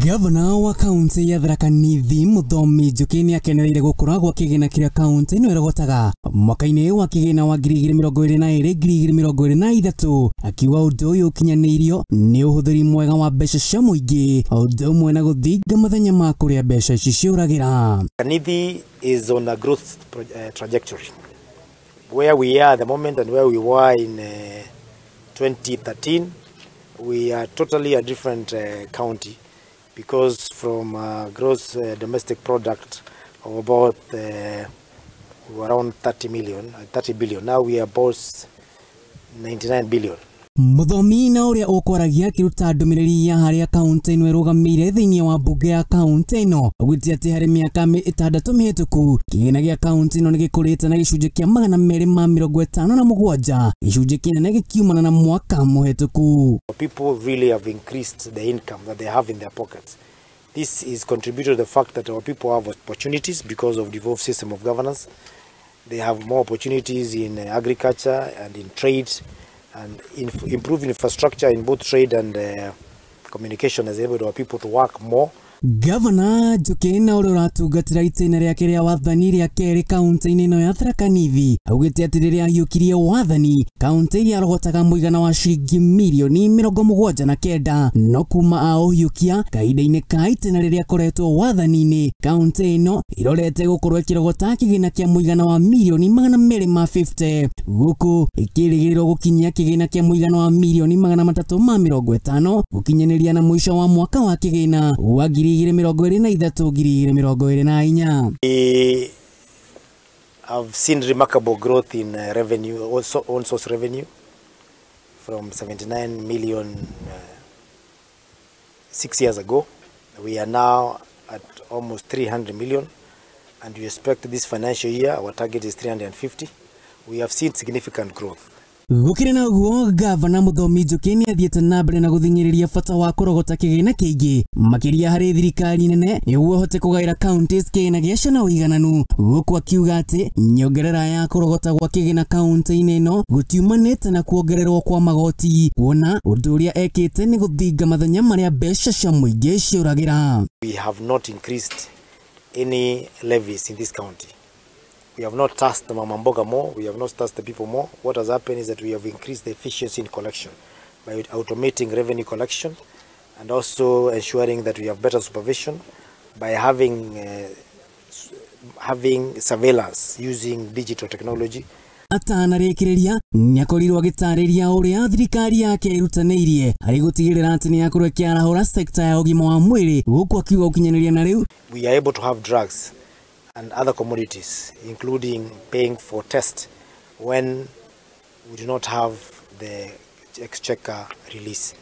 Gavana wa kaunti ya Tharaka Nithi Muthomi Njuki nĩakenereire gũkũra gwa kĩgĩna kĩrĩa kaunti ĩno ĩrogotaga mwaka-inĩ wa kĩgĩna wa 2022 2023, akiuga ũndũ ũyũ ũkinyanĩirio nĩ ũhũthĩri mwega wa mbeca cia mũingĩ o ũndũ ũmwe na gũthinga mathenya ma kũrĩa mbeca ici ciũragĩra. Nithi is on a growth trajectory. Where we are at the moment and where we were in 2013, we are totally a different county, because from gross domestic product of about around 30 million, 30 billion, now we are about 99 billion. Muthomi na ũrĩa ũkwaragia akĩruta ndũmĩrĩri ya harĩa kaunti ĩno ĩrũgamĩire thĩinĩ wa mbunge ya kaunti ĩno augĩte atĩ harĩ mĩaka 6 mĩhĩtũku kĩgĩna gĩa kaunti ĩno nĩgĩkũrĩte na gĩcunjĩ kĩa 257, gĩcunjĩ kĩnene gĩkiumana na mwaka mũhĩtũku. People really have increased the income that they have in their pockets. This is contributed to the fact that our people have opportunities because of devolved system of governance. They have more opportunities in agriculture and in trade, and improving infrastructure in both trade and communication has enabled our people to work more. Gavana Njuki na ũrĩa ũratungatĩra itĩna rĩake rĩa wathani rĩa kerĩ kaunti-inĩ ĩno ya Tharaka Nithi augĩte atĩ rĩrĩa ahiũkirie wathani kaunti iria arogotaga mũigana wa ciringi mirioni 79, no kuma aũhiũkia kahinda-inĩ ka itĩna rĩrĩa akoretwo wathani-inĩ kaunti ĩno ĩrorete gũkorwo ĩkĩrogota kĩgĩna kĩa mũigana wa mirioni 250, gũkũ ĩkĩrĩgĩrĩrwo gũkinyia kĩgĩna kĩa mũigana wa mirioni 350 gũkinyanĩria na mũico wa mwaka wa kĩgĩna wa 2023 2024. We have seen remarkable growth in revenue, also own source revenue, from 79 million 6 years ago. We are now at almost 300 million, and we expect this financial year our target is 350. We have seen significant growth. Gũkĩrĩ na ũguo, Gavana Muthomi Njuki nĩathiĩte na mbere na gũthing'ĩrĩria bata wa kũrogota kĩgĩna kĩingĩ makĩria harĩ thirikari nene nĩguo ahote kũgaĩra counties kĩgĩna gĩacio na ũigananu, gũkũ akiuga atĩ nyongerera ya kũrogota gwa kĩgĩna kaunti-inĩ ĩno gũtiumanĩte na kuongererwo kwa magoti, kuona ũndũ ũrĩa ekĩte nĩ gũthinga mathenya marĩa mbeca cia mũingĩ ciũragĩra. We have not increased any levies in this county. We have not taxed the mama mboga more, we have not taxed the people more. What has happened is that we have increased the efficiency in collection by automating revenue collection and also ensuring that we have better supervision by having surveillance using digital technology. Atanarĩkĩrĩria nĩakorirwo agĩtarĩria ũrĩa thirikari yake ĩrutanĩirie harĩ gũtigĩrĩra atĩ nĩyakorwo ĩkĩarahũra sekta ya ũgima wa mwĩrĩ, gũkũ akiuga gũkinyanĩria na rĩu we are able to have drugs and other commodities, including paying for tests when we do not have the exchequer release.